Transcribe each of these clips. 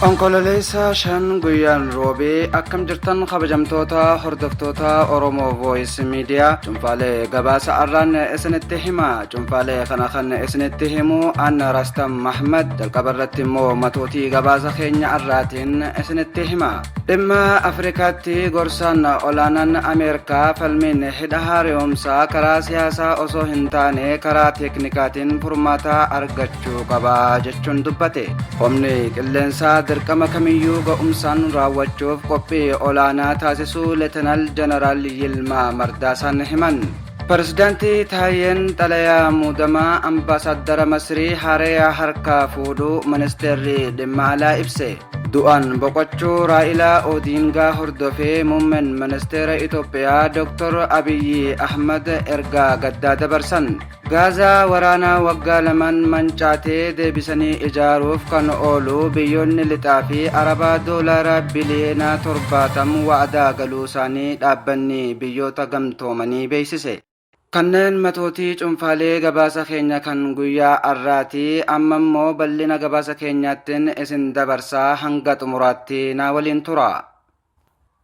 Onkololeessa 5, guyyaan Roobii, akkam jirtan kabajamtoota hordoftoota Oromoo Voice Media? Cunfaalee gabaasa arraan isinitti hima. Cunfaalee kana kan isinitti himu an Rastam Mahmad. Jalqaba irratti immoo matootii gabaasa keenya arraatiin isinitti hima. Dhimma Afrikaatti gorsaan olaanaan Ameerikaa falmiin hidha haaromsaa karaa siyaasaa osoo hin taane karaa teeknikaatiin furmaata argachuu qaba jechuun dubbate. Humni qilleensaa dirqama kamiyyuu ga'umsaan raawwachuuf qophii olaanaa taasisuu Leetenaal Jeneraal Yilmaa Mardaasaan himan. Pirezidaantii Taayyeen xalayaa muudamaa ambaasaadara Masrii haaraa harkaa fuudhuu ministeerri dhimma alaa ibse. Du'aan boqochuu Raa'ilaa Oodiingaa hordofee muummeen ministeera Itoophiyaa Dr. Abiyyi Ahmad ergaa gaddaa dabarsan. Gaazaa waraanaa waggaa 2n mancaatee deebisanii ijaaruuf kan oolu biyyoonni lixaa fi Arabaa doolaara biliyeena 70 wa'adaa galuu isaanii dhaabbanni biyyoota gamtoomanii beeksise. Kanneen matootii cunfaalee gabaasa keenya kan guyyaa arraati. Amma immoo bal'ina gabaasa keenyaattiin isin dabarsaa, hanga xumuraatti naa waliin tura.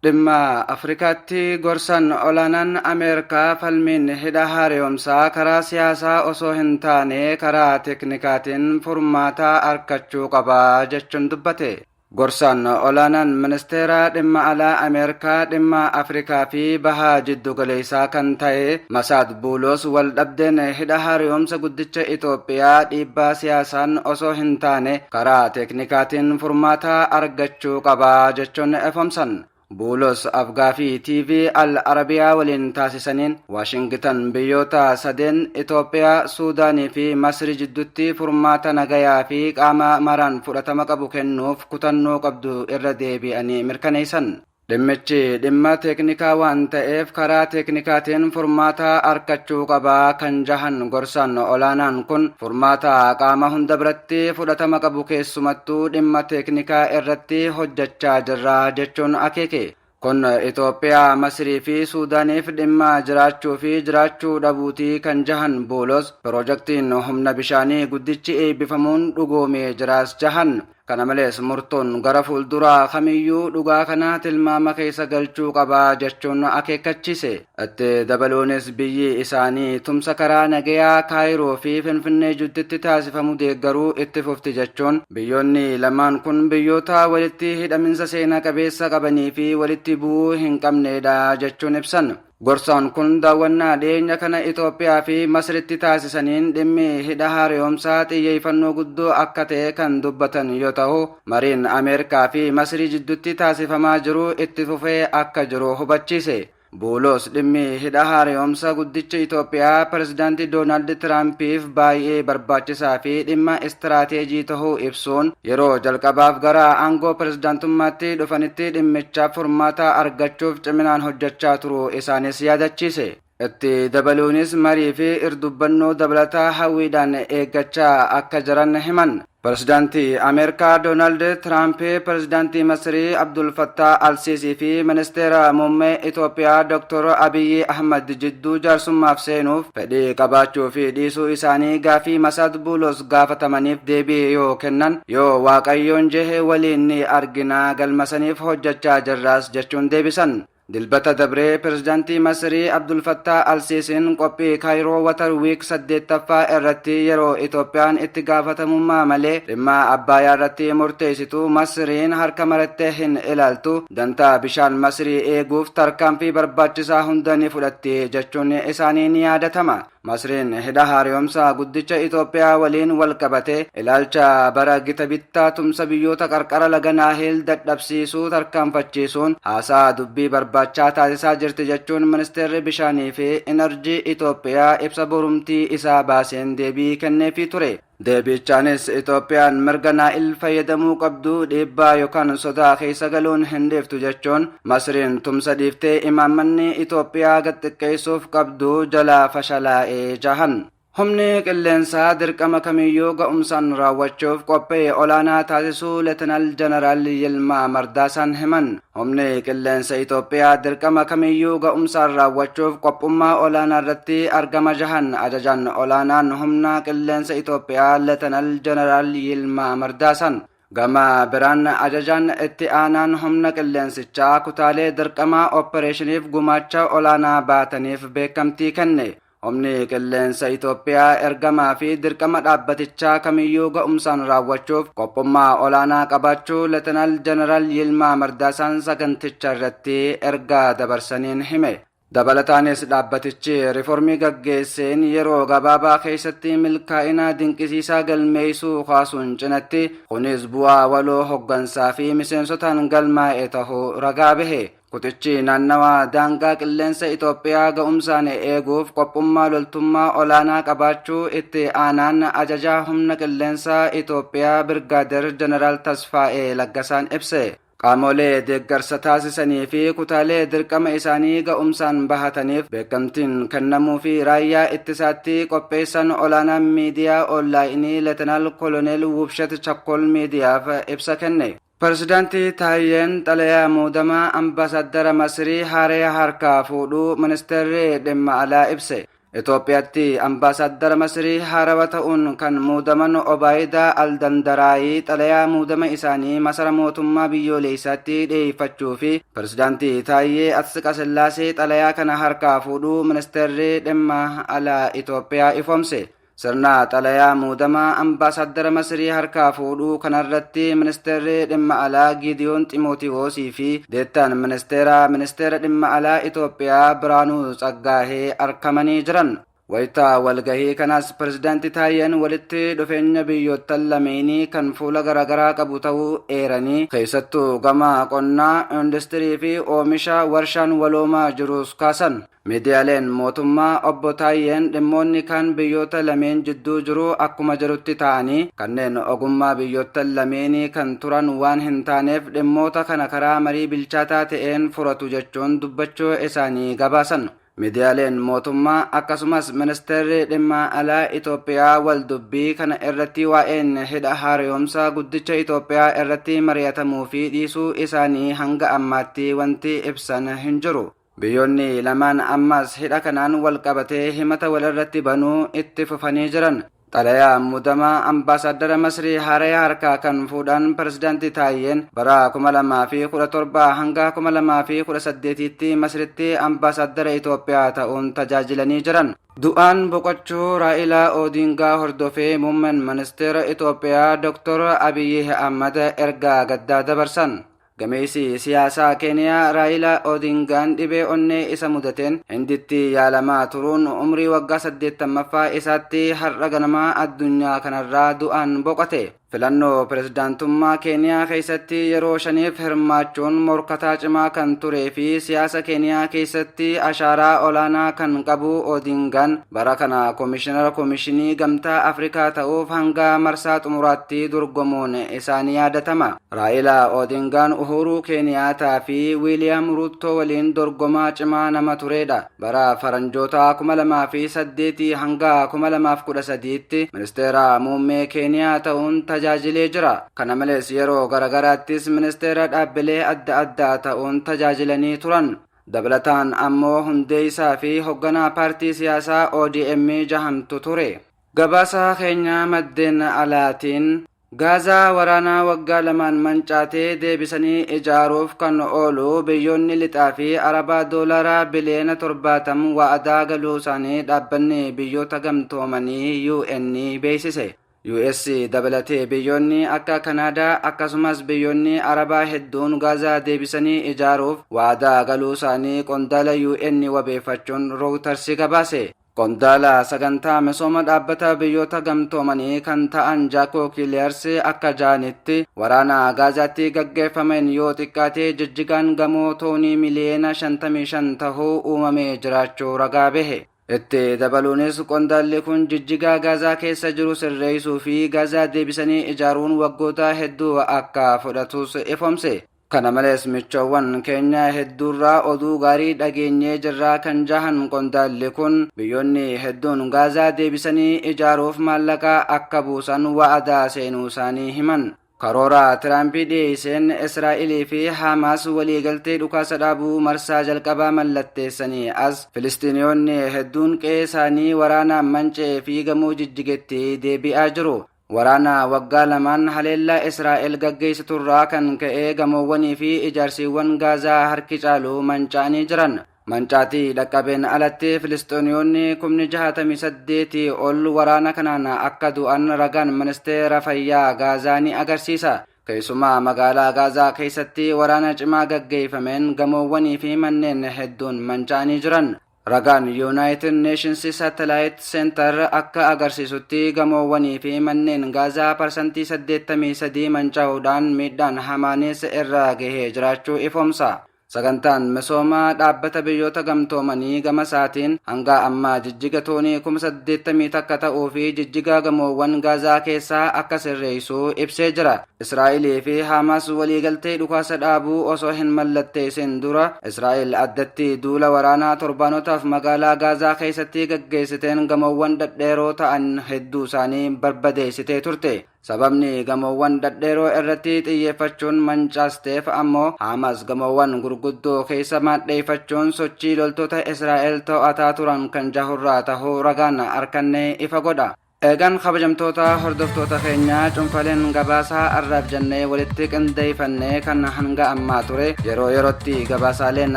Dhimma Afrikaatti gorsan olaanaan Ameerikaa falmiin hidha haaromsaa karaa siyaasaa osoo hin taane karaa teeknikaatiin furmaata argachuu qaba jechuun dubbate. Gorsaan olaanaan ministeera dhimma alaa Ameerikaa dhimma Afrikaa fi bahaa jiddu galeessaa kan ta'e Masaad Buulos wal dhabdeen hidha haaromsa guddicha Itoophiyaa dhiibbaa siyaasaan osoo hin taane karaa teeknikaatiin furmaata argachuu qaba jechuun ifoomsan. Buulos afgaafii TV Al Arabiyaa waliin taasisaniin Waashingitan biyyoota sadeen Itoophiyaa, Suudaanii fi Masri jidduutti furmaata nagayaa fi qaama maraan fudhatama qabu kennuuf kutannoo qabdu irra deebi'anii mirkaneessan. Dhimmichi dhimma teeknikaa waan ta'eef karaa teeknikaatiin furmaata argachuu qabaa kan jahan gorsan olaanaan kun, furmaata qaama hunda biratti fudhatama qabu keessumattuu dhimma teeknikaa irratti hojjechaa jirra jechuun akeeke. Kun Itoophiyaa, Masrii fi Suudaaniif dhimma jiraachuu fi jiraachuu dhabuutii kan jahan Buulos, piroojaktiin humna bishaanii guddichi eebbifamuun dhugoomee jiraas jahan. Kana malees murtoon gara fuulduraa kamiyyuu dhugaa kana tilmaama keessa galchuu qabaa jechuun akeekkachiise. Itti dabaluunis biyyi isaanii tumsa karaa nagayaa Kaayiroo fi Finfinnee jidduutti taasifamu deeggaruu itti fufti jechuun, biyyoonni lamaan kun biyyoota walitti hidhaminsa seenaa qabeessa qabanii fi walitti bu'uu hin qabnedha jechuun ibsan. Gorsaan kun daawwannaa dhiyeenya kana Itoophiyaa fi Masritti taasisaniin dhimmi hidha haaromsaa xiyyeeffannoo guddoo akka ta'e kan dubbatan yoo ta'u, mariin Ameerikaa fi Masrii jidduutti taasifamaa jiru itti fufee akka jiru hubachiise. Buulos dhimmi hidha haaromsa guddicha Itoophiyaa pirezidaantii Doonaald Tiraampiif baay'ee barbaachisaa fi dhimma istiraateejii ta'uu ibsuun, yeroo jalqabaaf gara aangoo pirezidaantummaatti dhufanitti dhimmichaaf furmaata argachuuf ciminaan hojjechaa turuu isaanis yaadachiise. Itti dabaluunis marii fi irdubbannoo dabalataa hawwiidhaan eeggachaa akka jiran himan. Pirezidaantii Ameerikaa Doonaald Tiraamp, Pirezidaantii Masrii Abdul Fattah Alsiisii fi Ministeera Muummee Itoophiyaa Dr. Abiyyi Ahmad jidduu jaarsummaaf seenuuf fedhii qabaachuu fi dhiisuu isaanii gaafii Masaad Buulos gaafatamaniif deebii yoo kennan, yoo Waaqayyoon jehe waliin ni arginaa, galmasaniif hojjechaa jirraas jechuun deebisan. Dilbata dabree pirezidaantii Masrii Abdul Fattah Alsiisiin qophii Kaayiroo Water Week 8ffaa irratti yeroo Itoophiyaan itti gaafatamummaa malee dhimma Abbayaa irratti murteessitu Masriin harka marattee hin ilaaltu, dantaa bishaan Masrii eeguuf tarkaanfii barbaachisaa hunda ni fudhatti jechuun isaanii ni yaadatama. Masriin hidha haaromsa guddicha Itoophiyaa waliin wal qabate ilaalcha bara gita bittaa tumsa biyyoota qarqara laga Naahil dadhabsiisuu tarkaanfachiisuun haasaa dubbii barbaachaa taasisaa jirti jechuun ministeerri bishaanii fi inerjii Itoophiyaa ibsa borumtii isaa baaseen deebii kenneefii ture. Deebichaanis Itoophiyaan mirga Naa'il fayyadamuu qabdu dhiibbaa yookaan sodaa keessa galuun hin dhiiftu jechuun, Masriin tumsa dhiiftee imaammanni Itoophiyaa gad xiqqeessuuf qabdu jalaa fashalaa'ee jahan. Humni qilleensaa dirqama kamiyyuu ga'umsaan raawwachuuf qophii olaanaa taasisuu Leetenaal Jeneraal Yilmaa Mardaasaan himan. Humni qilleensa Itoophiyaa dirqama kamiyyuu ga'umsaan raawwachuuf qophummaa olaanaa irratti argama jahan ajajaan olaanaan humna qilleensa Itoophiyaa Leetenaal Jeneraal Yilmaa Mardaasaan. Gama biraan ajajaan itti aanaan humna qilleensichaa kutaalee dirqamaa oppareeshiniif gumaacha olaanaa baataniif beekamtii kenne. Humni qilleensa Itoophiyaa ergamaa fi dirqama dhaabbatichaa kamiyyuu ga'umsaan raawwachuuf qophummaa olaanaa qabaachuu Leetanaal Jeneraal Yilmaa Mardaasaan saganticha irratti ergaa dabarsaniin hime. Dabalataanis dhaabbatichi riiformii gaggeesseen yeroo gabaabaa keessatti milkaa'ina dinqisiisaa galmeessuu kaasuun cinatti, kunis bu'aa waloo hoggansaa fi miseensotaan galmaa'e ta'uu ragaa bahe. Kutichi naannawaa daangaa qilleensa Itoophiyaa ga'umsaan eeguuf qophummaa loltummaa olaanaa qabaachuu itti aanaan ajajaa humna qilleensaa Itoophiyaa Birgaader Jeneraal Tasfaa'ee Laggasaan ibse. Qaamolee deeggarsa taasisanii fi kutaalee dirqama isaanii ga'umsaan bahataniif beekamtiin kennamuu fi raayyaa ittisaatti qopheessan olaanaan miidiyaa onlaayinii Leetanaal Koloneel Wubshat Chakkol miidiyaaf ibsa kenne. Pirezidaantii Taayyeen xalayaa muudamaa ambaasaddara Masirii Haaree harkaa fuudhuu ministeerri dhimma alaa ibse. Itoophiyaatti ambaasaddara Masirii haarawa ta'uun kan muudaman Obaayidaa Aldandaraayii xalayaa muudama isaanii masara mootummaa biyyoolessaatti dhiyeeffachuu fi pirezidaantii Taayyee Atsiqasillaasee xalayaa kana harkaa fuudhuu ministeerri dhimma alaa Itoophiyaa ifoomse. Sirna xalayaa muudamaa ambaasaddara Masirii harkaa fuudhuu kanarratti ministeerri dhimma alaa Giidiyoon Ximootiwoosii fi deettaan ministeera dhimma alaa Itoophiyaa Biraanuu Tsaggaahee argamanii jiran. Wayitaa walgahii kanaas pirezidaantii Taayyeen walitti dhufeenya biyyoottan lameenii kan fuula garaagaraa qabu ta'uu eeranii, keessattuu gama qonnaa, industirii fi oomisha warshaan waloomaa jirus kaasan. Miidiyaaleen mootummaa obbo Taayyeen dhimmoonni kaan biyyoota lameen jidduu jiru akkuma jirutti ta'anii, kanneen ogummaa biyyoota lameenii kan turan waan hin taaneef dhimmoota kana karaa marii bilchaataa ta'een furatu jechuun dubbachuu isaanii gabaasan. Miidiyaaleen mootummaa akkasumas ministeerri dhimma alaa Itoophiyaa wal dubbii kana irratti waa'een hidha haaromsa guddicha Itoophiyaa irratti mari'atamuu fi dhiisuu isaanii hanga ammaatti wanti ibsan hin jiru. Biyyoonni lamaan ammas hidha kanaan wal qabatee himata walirratti banuu itti fufanii jiran. Xalayaa muudamaa ambaasaddara Masrii Haaraya harkaa kan fuudhan pirezidaantii Taayyeen bara 2017 hanga 2018tti Masritti ambaasaddara Itoophiyaa ta'uun tajaajilanii jiran. Du'aan boqochuu Raa'ilaa Oodingaa hordofee muummeen ministeera Itoophiyaa Dr. Abiyyi Ahmad ergaa gaddaa dabarsan. Gameessi siyaasaa Keeniyaa Raayilaa Odingaan dhibee onnee isa mudateen Hinditti yaalamaa turuun umrii waggaa 80ffaa isaatti har'a ganamaa addunyaa kanarraa du'aan boqote. Filannoo pirezidaantummaa Keeniyaa keessatti yeroo shaniif hirmaachuun morkataa cimaa kan turee fi siyaasa Keeniyaa keessatti ashaaraa olaanaa kan qabu Odingaan bara kana koomishinara koomishinii Gamtaa Afrikaa ta'uuf hanga marsaa xumuraatti dorgomuun isaanii yaadatama. Raayilaa Odingaan Uhuruu Keeniyaataa fi Wiiliyaam Ruuttoo waliin dorgomaa cimaa nama turedha. Bara faranjoota 2008 hanga 2013tti ministeera muummee Keeniyaa ta'uun tajaajilee jira. Kana malees yeroo garagaraattis ministeera dhaabbilee adda addaa ta'uun tajaajilanii turan. Dabalataan ammoo hundeessaa fi hoogganaa paartii siyaasaa ODM jahamtu ture. Gabaasa keenya maddeen alaatiin, Gaazaa waraanaa waggaa lamaan mancaatee deebisanii ijaaruuf kan oolu biyyoonni lixaa fi Arabaa doolaara biliyoona 70 wa'adaa galuu isaanii dhaabbanni biyyoota gamtoomanii UN beeksise. US dabalatee biyyoonni akka Kanaadaa akkasumas biyyoonni Arabaa hedduun Gaazaa deebisanii ijaaruuf wa'adaa galuu isaanii qondaala UN wabeeffachuun Reuters gabaase. Qondaala sagantaa misooma dhaabbata biyyoota gamtoomanii kan ta'an Jaakoo Kiiliyars akka jaanitti, waraana Gaazaatti gaggeeffameen yoo xiqqaate jijjigaan gamoo toonii miliyoona 55 tahuu uumamee jiraachuu ragaa bahe. Itti dabaluunis qondaalli kun jijjigaa Gaazaa keessa jiru sirreessuu fi Gaazaa deebisanii ijaaruun waggoota hedduu akka fudhatus ifoomse. Kana malees michoowwan keenya hedduurraa oduu gaarii dhageenyee jirraa kan jahan qondaalli kun, biyyoonni hedduun Gaazaa deebisanii ijaaruuf maallaqa akka buusan wa'adaa seenuu isaanii himan. Karoora Tiraampii dhiyeesseen Israa'elii fi Haamaas waliigaltee dhukaasa dhaabuu marsaa jalqabaa mallatteessanii as Filistiiniyoonni hedduun qe'ee isaanii waraanaan manca'ee fi gamoo jijjigetti deebi'aa jiru. Waraana waggaa lamaan haleellaa Israa'el gaggeessiturraa kan ka'e gamoowwanii fi ijaarsiiwwan Gaazaa harki caalu manca'anii jiran. Mancaatii dhaqqabeen alatti Filisxooniyoonni 68,000 ol waraana kanaan akka du'an ragaan ministeera fayyaa Gaazaa ni agarsiisa. Keessumaa magaalaa Gaazaa keessatti waraana cimaa gaggeeffameen gamoowwanii fi manneen hedduun manca'anii jiran. Ragaan United Nations Satellite Center akka agarsiisutti gamoowwanii fi manneen Gaazaa 83% manca'uudhaan miidhaan hamaanis irra gahee jiraachuu ifoomsa. Sagantaan misooma dhaabbata biyyoota gamtoomanii gama isaatiin hanga ammaa jijjiga toonii 81,000 ta'uu fi jijjiga gamoowwan Gaazaa keessaa akka sirreessu ibsee jira. Israa'elii fi Haamaas waliigaltee dhukaasa dhaabuu osoo hin mallatteessin dura Israa'el addatti duula waraanaa torbaanotaaf magaalaa Gaazaa keessatti gaggeessiteen gamoowwan dhedheeroo ta'an hedduu isaanii barbadeessitee turte. Sababni gamoowwan dhedheeroo irratti xiyyeeffachuun mancaasteef ammoo Haamaas gamoowwan gurguddoo keessa maadheeffachuun sochii loltoota Israa'el to'ataa turan kan jahurraa tahuu ragaan arkannee ifa godha. Eegaan kabajamtoota hordoftoota keenyaa, cunfaleen gabaasaa arraaf jennee walitti qindeeffannee kan hanga ammaa ture. Yeroo yerootti gabaasaaleen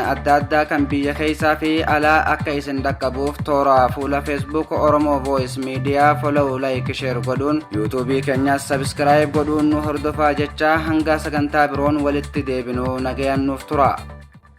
adda addaa kan biyya keessaa fi alaa akka isin dhaqqabuuf toora fuula Facebook Oromoo Voice Media follow, like, share godhuun, YouTubeii keenyas subscribe godhuun nu hordofaa jecha, hanga sagantaa biroon walitti deebinuu nagayaan nuuf tura.